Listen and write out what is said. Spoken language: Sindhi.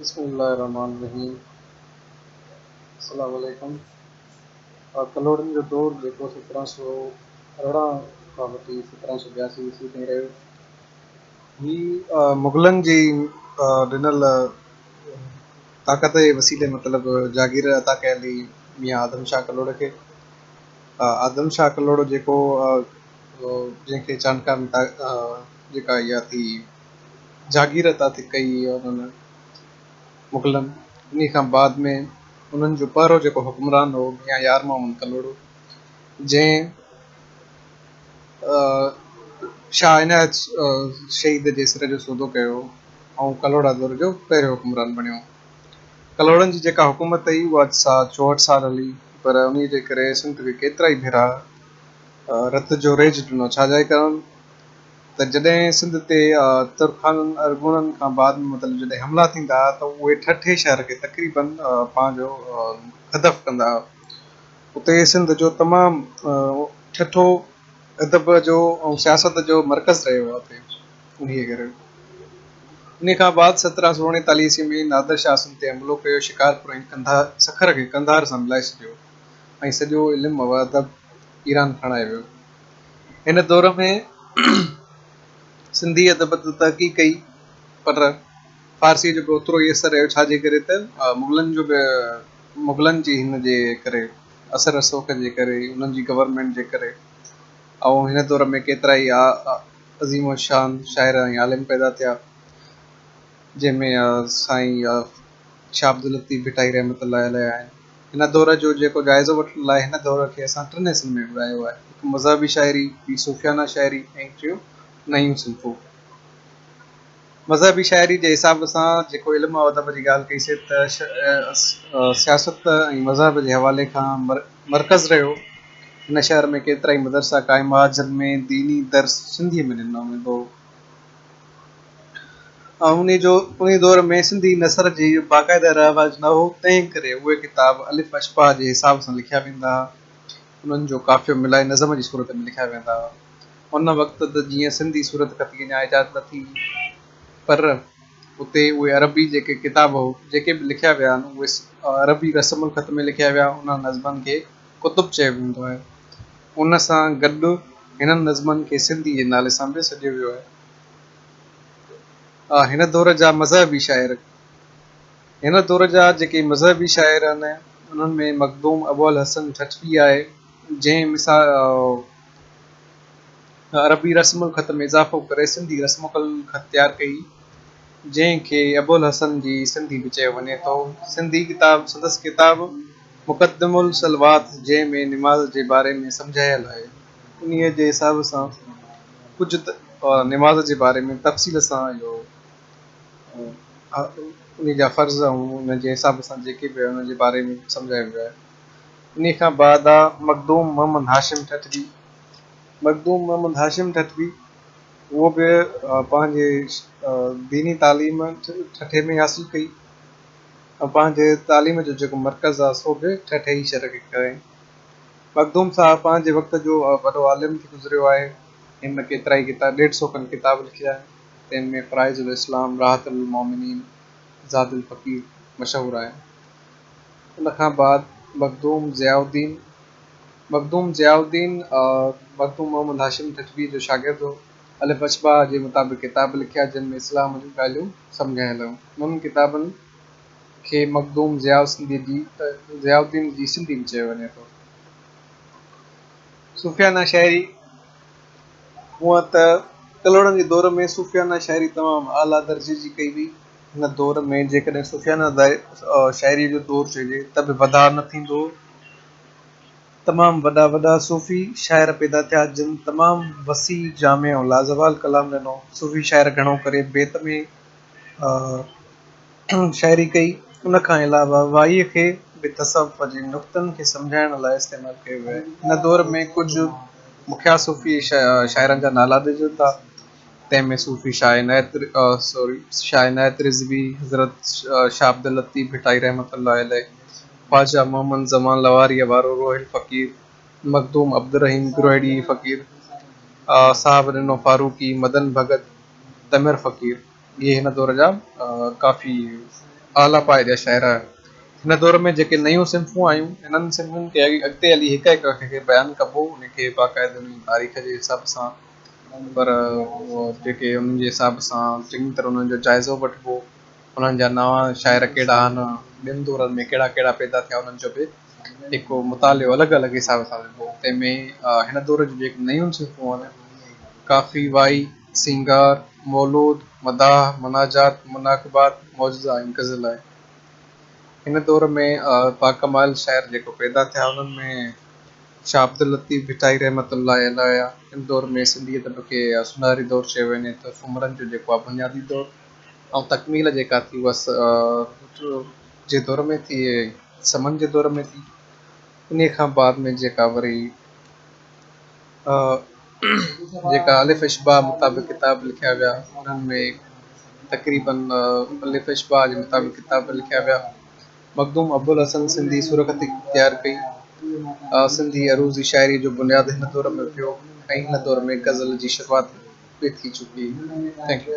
بسم الله الرحمٰن الرحيم السلام عليڪم ڪلهوڙن جو دور جيڪو 1718 کان وٺي 1782 عيسوي تائين رهيو. هي مغلن جي ڏنل طاقت جي وسيلي مطلب جاگير عطا ڪيل هئي ميان آدم شاهه ڪلهوڙي کي. آدم شاهه ڪلهوڙو جيڪو جنهن کي چانڊڪا ۾ جيڪا اها ٿي جاگير عطا ٿي ڪئي انهن مغلن انهي کان بعد ۾ انهن جو پهريون جيڪو حڪمران هو ميان يار محمد ڪلهوڙو جنهن شاهه عنايت شهيد جي سر جو سودو ڪيو ۽ ڪلهوڙا دور جو پهريون حڪمران بڻيو. ڪلهوڙن جي جيڪا حڪومت هئي اها سا 64 سال هلي پر انهي جي ڪري سنڌ کي ڪيترائي ڀيرا رت جو ريج ڏنو ڇا جي ڪارڻ ته جڏهن سنڌ تي ترخانن ارغونن کان بعد ۾ مطلب جڏهن حملا ٿيندا ها ته اهي ٺٽي شهر کي تقريباً پنهنجو هدف ڪندا ها. اتي سنڌ جو تمام ٺٽو ادب جو ۽ سياست جو مرڪز رهيو آهي اتي انهيء ڪري انهيء کان بعد 1739 عيسوي ۾ نادر شاهه سنڌ تي حملو ڪيو شڪارپور ۽ قنڌار سکر کي قنڌار سان ملائي ڇڏيو ۽ سڄو علم و ادب ايران کڻائي ويو. هن دور ۾ سنڌي ادب ته ترقي ڪئي پر فارسيء جو به اوترو ئي اثر رهيو ڇا جي ڪري ته مغلن جو به مغلن جي هن جي ڪري اثر رسوخ جي ڪري انهن جي گورنمينٽ جي ڪري ۽ هن دور ۾ ڪيترائي عظيم الشان شاعر ۽ عالم پيدا ٿيا جنهن ۾ سائين شاهه عبداللطيف ڀٽائي رحمة الله عليه آهن. هن دور جو جيڪو جائزو وٺڻ لاء هن دور کي اسان ٽن حصن ۾ ورهايو آهي، هڪ مذهبي شاعري، ٻي صوفيانه شاعري ۽ ٽيون نيون صنفون. مذهبي شاعري جي حساب سان جيڪو علم و ادب جي ڳالهه ڪئي سي ته سياست ۽ مذهب جي حوالي کان مرڪز رهيو. هن شهر ۾ ڪيترائي مدرسا قائم هئا جن ۾ ديني درس سنڌيء ۾ ڏنو ويندو هو. ۽ انهي جو انهي دور ۾ سنڌي نثر جي باقاعده رواج نه هو، تنهن ڪري اهي ڪتاب الف اشباع جي حساب سان لکيا ويندا ها. انهن جو قافيو ملائي نظم جي صورت ۾ لکيا ويندا هئا. ان وقت ته جيئن سنڌي صورتخطي اڃا ايجاد نه ٿي هئي، پر اتي اهي عربي جيڪي ڪتاب جيڪي به لکيا ويا آهن، اهي عربي رسم الخط ۾ لکيا ويا، انهن نظمن کي ڪتب چيو ويندو آهي. ان سان گڏ هنن نظمن کي سنڌي جي نالي سان به سڏيو ويو آهي. هن دور جا مذهبي شاعر، هن دور جا جيڪي مذهبي شاعر آهن، انهن ۾ مخدوم ابوالحسن ٺٽوي آهي، جنهن عربي رسم الخط ۾ اضافو ڪري سنڌي رسم الخط تيار ڪئي، جنهن کي ابوالحسن جي سنڌي به چيو وڃي ٿو. سنڌي ڪتاب، سندس ڪتاب مقدم الصلوات جنهن ۾ نماز جي باري ۾ سمجهايل آهي، انهيء جي حساب سان ڪجهه نماز جي باري ۾ تفصيل سان اهو انهي جا فرض ۽ ان جي حساب سان جيڪي به ان جي باري ۾ سمجهايو ويو آهي. انهي کان بعد آ مخدوم محمد هاشم ٺٽوي. مخدوم محمد هاشم ٺٽوي اهو به پنهنجي ديني تعليم ٺٽي ۾ حاصل ڪئي. ۽ پنهنجي تعليم جو جيڪو مرڪز آهي سو به ٺٽي ئي شهر کي ڪيائين. مخدوم صاحب پنهنجي وقت جو وڏو عالم ٿي گذريو آهي. هن ڪيترائي ڪتاب ڏيڍ سئو کن ڪتاب لکيا آهن، تن ۾ فرائض الاسلام، راحت المومنين، زاد الفقير مشهور آهن. ان کان بعد مخدوم ضياء الدين، مخدوم ضياء الدين مخدوم محمد هاشم ٺٽوي جو شاگرد هو. الف اشباع جي مطابق ڪتاب لکيا جن ۾ اسلام جون ڳالهيون سمجهايل هيون. انهن ڪتابن کي مخدوم ضياء سنڌي جي ضياء الدين جي سنڌي به چيو وڃي ٿو. صوفيانه شاعري، هونء ته ڪلهوڙن جي دور ۾ صوفيانه شاعري تمام اعليٰ درجي جي ڪئي وئي. هن دور ۾ جيڪڏهن صوفيانه شاعريء جو دور چئجي ته به وڌاء نه ٿيندو. تمام وڏا وڏا صوفي شاعر پيدا ٿيا، جن تمام وسيع، جامع ۽ لازوال ڪلام ڏنو. صوفي شاعر گهڻو ڪري بيت ۾ شاعري ڪئي. ان کان علاوه وائيء کي به تصوف جي نڪتن کي سمجهائڻ لاء استعمال ڪيو ويو آهي. هن دور ۾ ڪجهه مکيه صوفي شاعرن جا نالا ڏجن ٿا، تنهن ۾ صوفي شاهه عنايت سوري شاهه عنايت رضوي، حضرت شاهه عبداللطيف ڀٽائي رحمة الله عليه، خواجه محمد زمان لواريء وارو روحيل فقير، مخدوم عبدالرحيم گروهڙي فقير، صاحب ڏنو فاروقي، مدن ڀڳت، تمر فقير. اهي هن دور جا ڪافي اعليٰ پائي جا شاعر هيا. هن دور ۾ جيڪي نيون صنفون آيون، انهن صنفن کي اڳتي هلي هڪ هڪ کي بيان ڪبو، ان کي باقاعدي ان جي تاريخ جي حساب سان، پر جيڪي انهن جي حساب سان چڱي طرح انهن جو جائزو وٺبو، انهن جا نوان شاعر ڪهڙا آهن، ٻين دورن ۾ ڪهڙا ڪهڙا پيدا ٿيا، انهن جو به هڪ مطالعو الڳ الڳ حساب سان وٺبو. تنهن ۾ هن دور جون جيڪي نيون صنفون آهن، ڪافي، وائي، سينگار، مولود، مداح، مناجات، مناقبات، معجزا ۽ غزل آهي. هن دور ۾ باڪمال شاعر جيڪو پيدا ٿيا انهن ۾ شاهه عبداللطيف ڀٽائي رحمة الله عليه هن دور ۾ سنڌي ادب کي سونهري دور چيو وڃي ٿو. سومرن جو جيڪو آهي بنيادي دور ۽ تڪميل جيڪا ٿي اها جي دور ۾ ٿي سمن جي دور ۾ ٿي. انهي کان بعد ۾ جيڪا وري جيڪا الف اشباع مطابق ڪتاب لکيا ويا انهن ۾ تقريباً الف اشباع جي مطابق ڪتاب لکيا ويا. مخدوم ابوالحسن سنڌي صورتخطي اختيار ڪئي. سنڌي عروضي شاعريء جو بنياد هن دور ۾ پيو ۽ هن دور ۾ غزل جي شروعات به ٿي چڪي. Thank you.